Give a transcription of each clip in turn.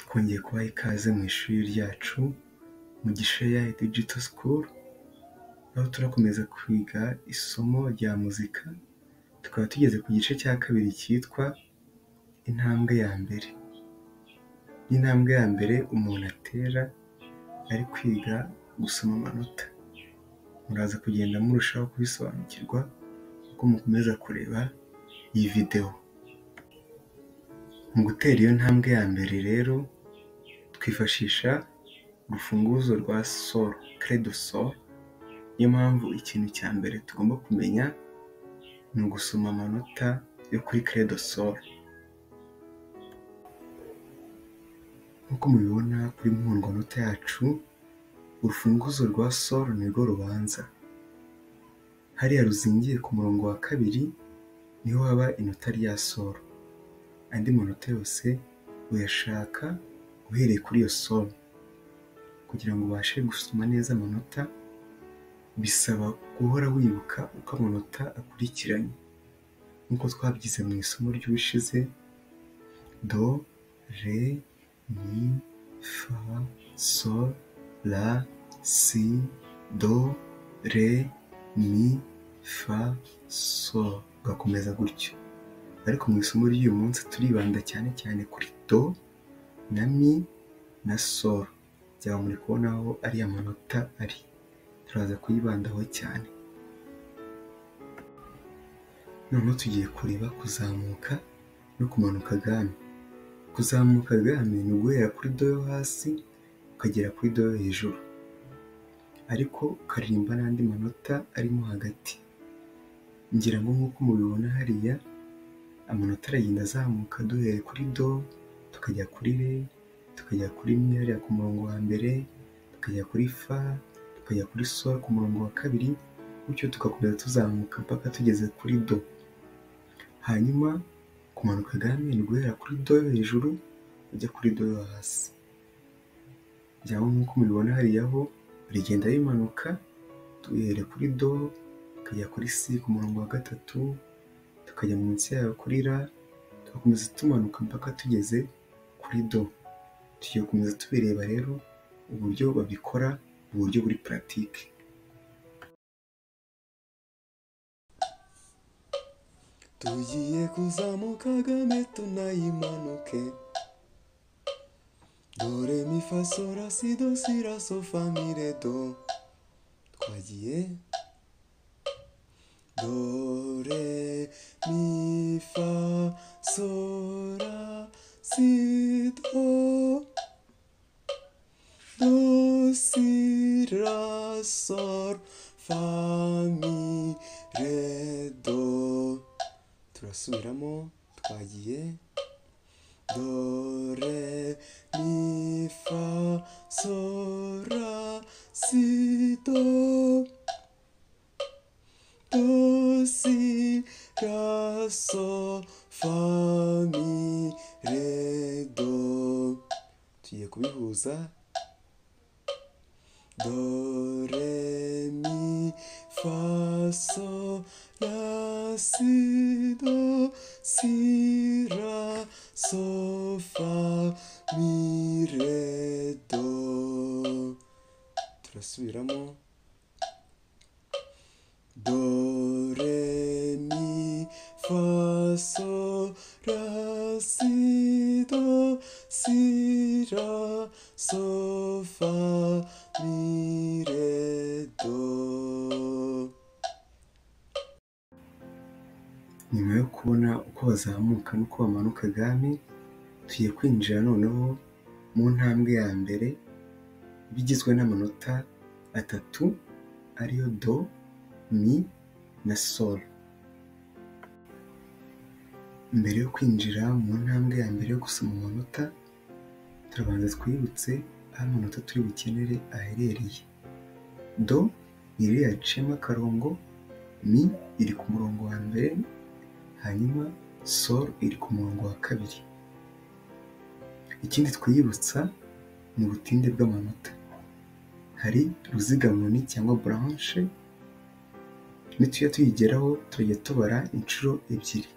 Twongeye kubaha ikaze mu ishuri ryacu Mugisha AI Digital School, aho turakomeza kwiga isomo rya muzika, tukaba tugeze ku gice cya kabiri cyitwa intambwe ya mbere. Intambwe ya mbere umuntu atera ari kwiga gusoma amanota. Muraza kugenda murushaho kubisobanukirwa uko mukomeza kureba iyi videwo. Mu gutera iyo ntambwe ya mbere rero, twifashisha urufunguzo rwa sol, clé de sol, niyo mpamvu ikintu cya mbere tugomba kumenya ni ugusoma amanota yo kuri clé de sol. Nk'uko mubibona kuri mpuzanota yacu, urufunguzo rwa sol nirwo rubanza. Hariya ruzingiye ku murongo wa kabiri niho haba inota rya sol. Andi manota yose uyashaka uhereye kuri iyo sol. Kugira ngo ubashe gusoma neza amanota, bisaba guhora wibuka uko amanota akurikiranye. Nk'uko twabyize mu isomo ry'ubushize, do, re, mi, fa, sol, la, si, do, re, mi, fa, sol, ugakomeza gutyo. Ariko mu isomo ry'uyu munsi turibanda cyane cyane kuri do na mi na sol. Byaba muri kubona aho ariya manota ari, turaza kuyibandaho cyane. Noneho tugiye kureba kuzamuka no kumanuka gamme. Kuzamuka gamme ni uguhera kuri do yo hasi ukagera kuri do yo hejuru, ariko ukaririmba n'andi manota arimo hagati. Ngira ngo nk'uko mubibona hariya, amanota aragenda azamuka duhereye kuri do, tukajya kuri re, tukajya kuri mi hariya ku murongo wa mbere, tukajya kuri fa, tukajya kuri sol ku murongo wa kabiri, bityo tugakomeza tuzamuka mpaka tugeze kuri do. Hanyuma kumanuka gamme ni uguhera kuri do yo hejuru ujya kuri do yo hasi. Ngira ngo nk'uko mubibona hariya ho rigenda rimanuka, duhereye kuri do, tukajya kuri si ku murongo wa gatatu, tukajya munsi yayo kuri la, tugakomeza tumanuka mpaka tugeze kuri do. Tugiye gukomeza tubireba rero uburyo babikora mu buryo buri pratique. Tugiye kuzamuka gamme tunayimanuke, do re mi fa sol la si do si la sol fa mi re do. Twagiye do re mi fa sol la si do, do si la sol fa mi re do. Turasubiramo, twagiye do re mi fa sol la si do, do si la sol fa mi re do. Tugiye kubihuza, do re mi fa sol la si do si la sol fa mi re do. Turasubiramo, do re mi fa sol la si do si la sol fa mi re do. Nyuma yo kubona uko bazamuka n'uko bamanuka gamme, tugiye kwinjira noneho mu ntambwe ya mbere bigizwe n'amanota atatu ariyo do, mi na sol. Mbere yo kwinjira mu ntambwe ya mbere yo gusoma amanota, turabanza twibutse aho amanota turi bukenere aherereye. Do ni iriya yaciyemo akarongo, mi iri ku murongo wa mbere, hanyuma sol iri ku murongo wa kabiri. Ikindi twiyibutsa ni ubutinde bw'amanota. Hari ruzigankoni cyangwa branche, nitujya tuyigeraho turajya tubara inshuro ebyiri.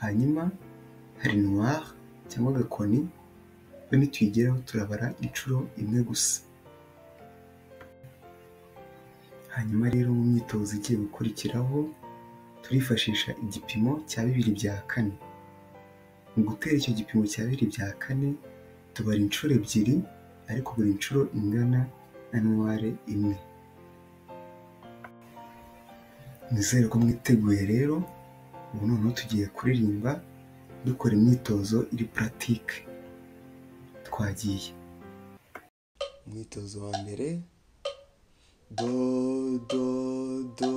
Hanyuma hari noire cyangwa agakoni, Yo nituyigeraho turabara inshuro imwe gusa. Hanyuma rero mu myitozo igiye gukurikiraho turifashisha igipimo cya 2/4. Mu gutera icyo gipimo cya 2/4 tubara inshuro ebyiri, ariko buri nshuro ingana na noire imwe. Nizere ko mwiteguye rero, ubu noneho tugiye kuririmba dukora imyitozo iri pratique. Twagiye. Umwitozo wa mbere: do do do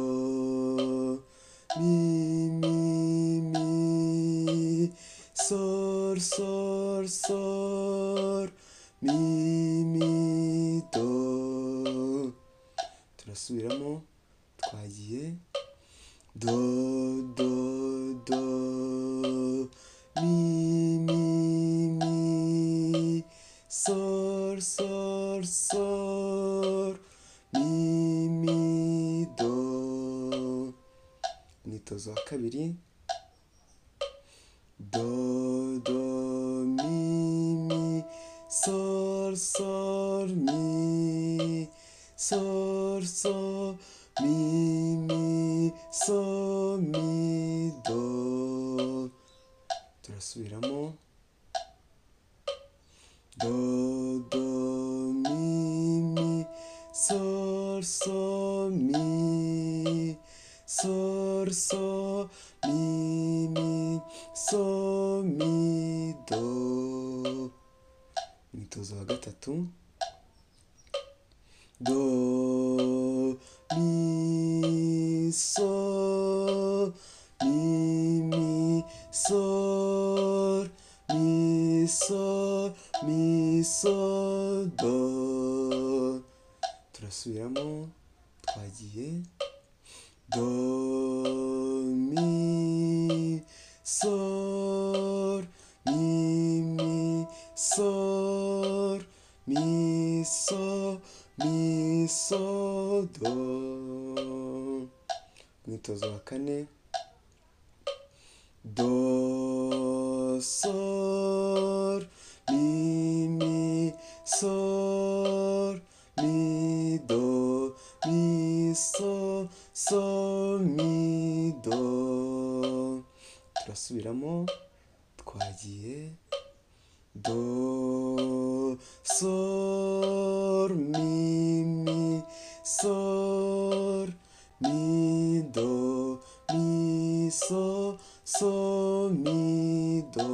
mi mi mi sol sol sol mi mi do. Turasubiramo, twagiye. Do do do mi mi mi sol sol sol mi mi do. Umwitozo wa kabiri: do do mi mi sol sol mi sol sol mi mi sol mi do. Turasubiramo. Do do mi mi sol sol mi sol sol mi mi sol mi do. Umwitozo wa gatatu: do mi sol mi mi sol mi sol mi sol do. Turasubiramo, twagiye. Do mi sol mi mi sol mi sol mi sol do. Umwitozo wa kane: do sol mi mi sol mi do mi sol sol mi do. Turasubiramo, twagiye. Do sol mi mi sol mi do mi sol sol mi do.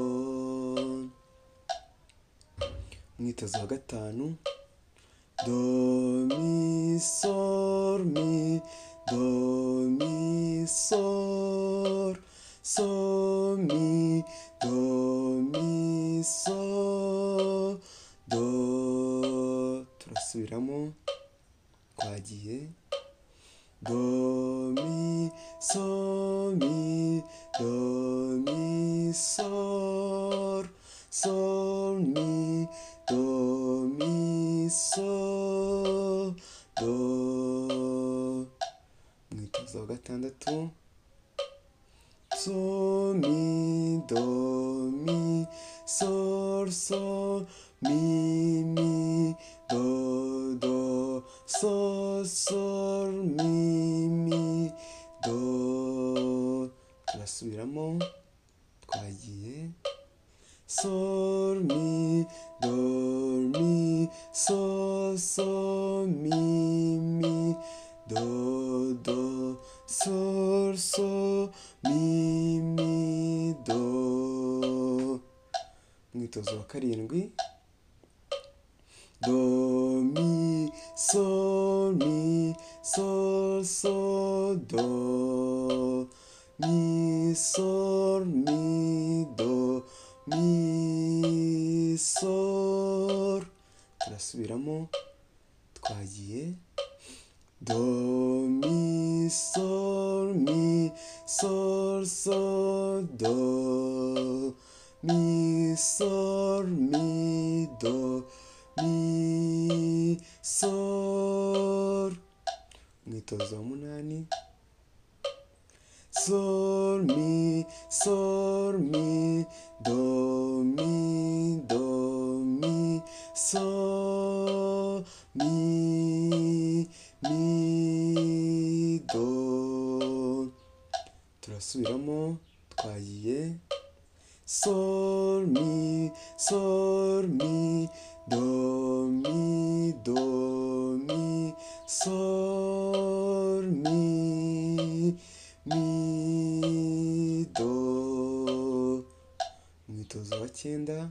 Umwitozo wa gatanu: do mi sol mi do mi sol sol mi do mi sol do. Turasubiramo, twagiye. Do mi sol mi do mi sol sol mi do mi sol do. Umwitozo wa gatandatu: sol mi do mi sol sol mi mi do do sol sol mi mi do. Turasubiramo, twagiye. Sol mi do mi sol sol mi mi do do sol sol mi mi do. Umwitozo wa karindwi: do mi sol mi sol sol do mi sol mi do mi sol. Turasubiramo, twagiye. Do mi sol mi sol sol do mi sol mi do mi sol. Umwitozo wa munani: sol mi sol mi do mi do mi so, mi, mi, do. Turasubiramo, twagiye sol, mi, sol, mi, do, mi, do, mi, sol, mi, mi, do. Umwitozo wa 9,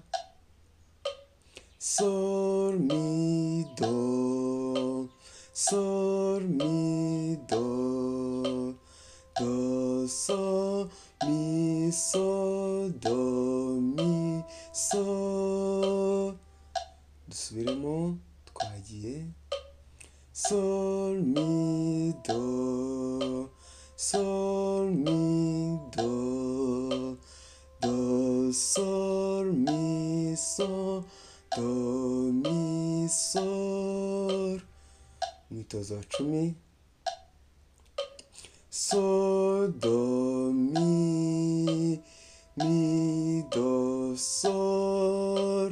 sol, mi, do, sol, mi, do, do, sol, mi, sol, do, mi, sol. Dusubiremo, twagiye sol, mi, do, sol, mi, do, do, sol, mi, sol, do, mi, sol. Umwitozo wa 10, sol, do, mi, mi, do, sol,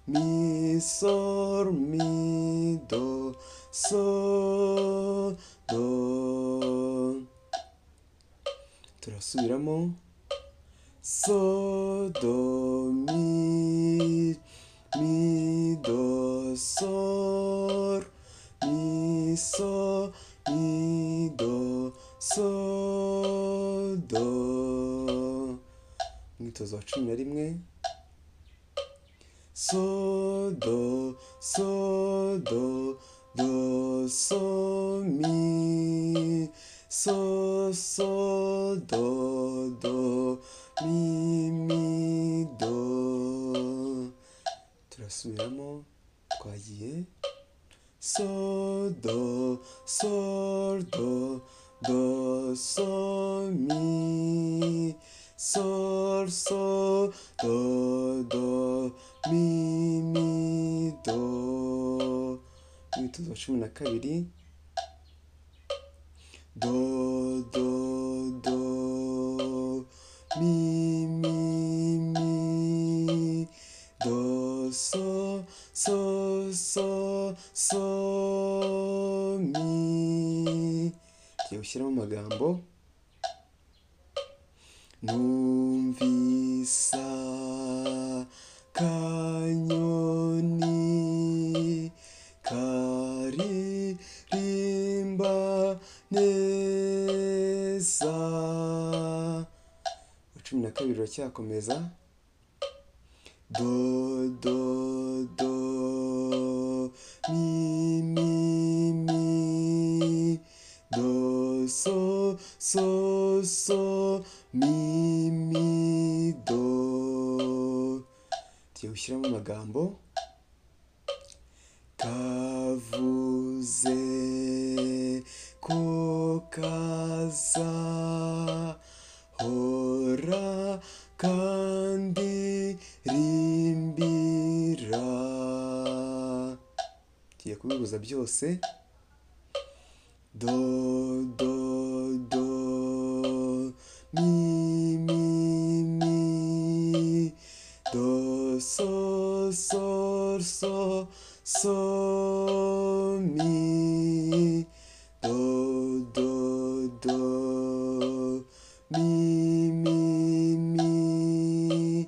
mi, sol, mi, do, sol, do. Turasubiramo sol, do, mi, mi, do, sol, mi, sol, mi, do, sol, do. Umwitozo wa 11, sol, do, sol, do, do, sol, mi, sol, sol, do, do, mi, mi, do. Turasubiramo, twagiye sol, do, sol, do, do, sol, mi, sol, sol, do, do, mi, mi, do. Umwitozo wa 12, do, do, do, mi, mi, mi, do, sol, sol, sol, sol, mi. Tugiye gushyiramo amagambo. Numvisa kanyoni karirimba neza. 12 uracyakomeza. Do, do, do, mi, mi, mi, do, so, so, so, mi, mi, do. Tugiye gushyiramo amagambo. Kavuze ko kaza hora kandi rimbira. Tugiye kubihuza byose. Do, do, do, mi, mi, mi, do, sol, sol, sol, sol, mi, do, do, do, mi, mi, mi,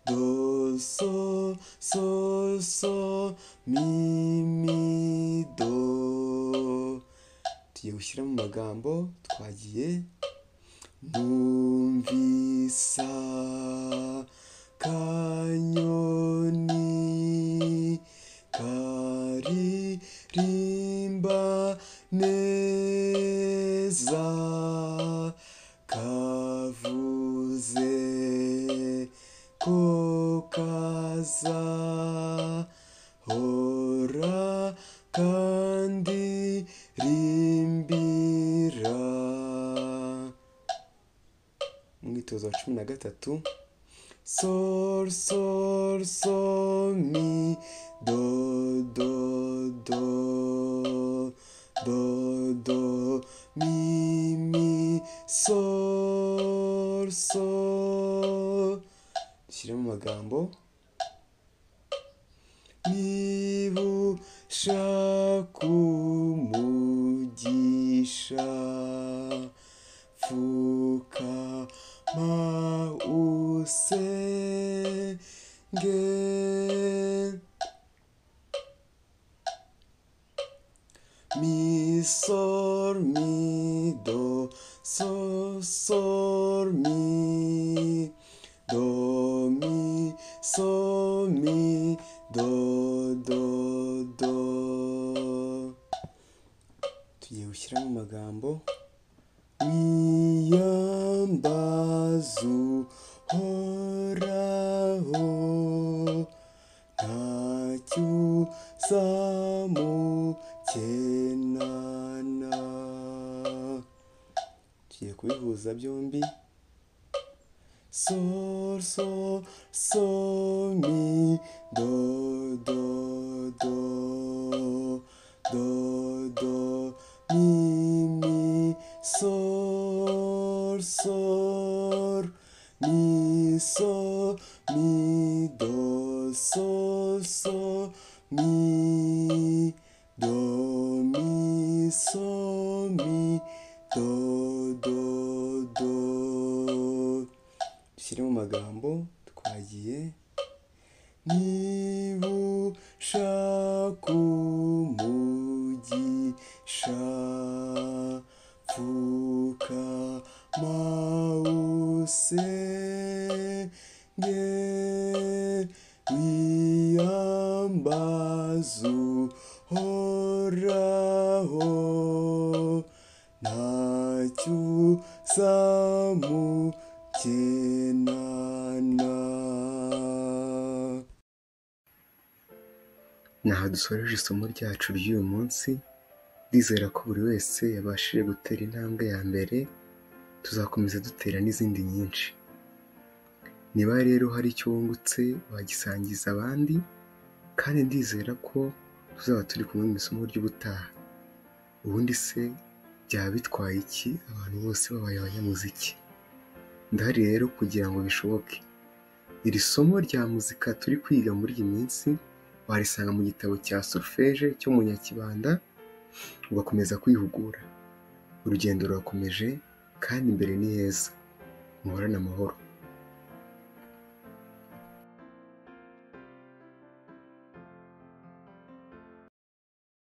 do, sol, sol, sol, mi, mi, do. Tugiye gushyiramo amagambo, twagiye numvisa kanyoni karirimba neza, kavuze ko kaza hora kandi rimbira. Umwitozo wa 13, sol, sol, sol, mi, do, do, do, do, do, mi, mi, sol, sol. Dushyiremo amagambo. Mi, Niba ushaka umugisha, pfukama usenge. Mi, sol, mi, do, sol, sol, mi, do, mi, sol, mi, do, do, do. Tugiye gushyiramo amagambo. Wiyambaze Uhoraho, ntacyo uzamukenana. Tugiye kubihuza byombi. Sol, sol, sol, mi, do, do, do, do, do, mi, mi, sol, sol, mi, sol, mi, do, sol, sol, mi, do, mi, sol, mi, do, do, do. Dushyire mu magambo, twagiye. Niba ushaka umugisha, pfukama usenge, wiyambaze Uhoraho, ntacyo uzamukenana. Ni aha dusoreje isomo ryacu ry'uyu munsi, ndizera ko buri wese yabashije gutera intambwe ya mbere, tuzakomeza dutera n'izindi nyinshi. Niba rero hari icyo wungutse wagisangiza abandi, kandi ndizera ko tuzaba turi kumwe mu isomo ry'ubutaha. Ubundi se byaba bitwaye iki abantu bose babaye abanyamuziki? Ndahari rero kugira ngo bishoboke. Iri somo rya muzika turi kwiga muri iyi minsi warisanga mu gitabo cya solfège cyo mu Nyakibanda, ugakomeza kwihugura. Urugendo rurakomeje kandi imbere ni heza. Muhorane amahoro.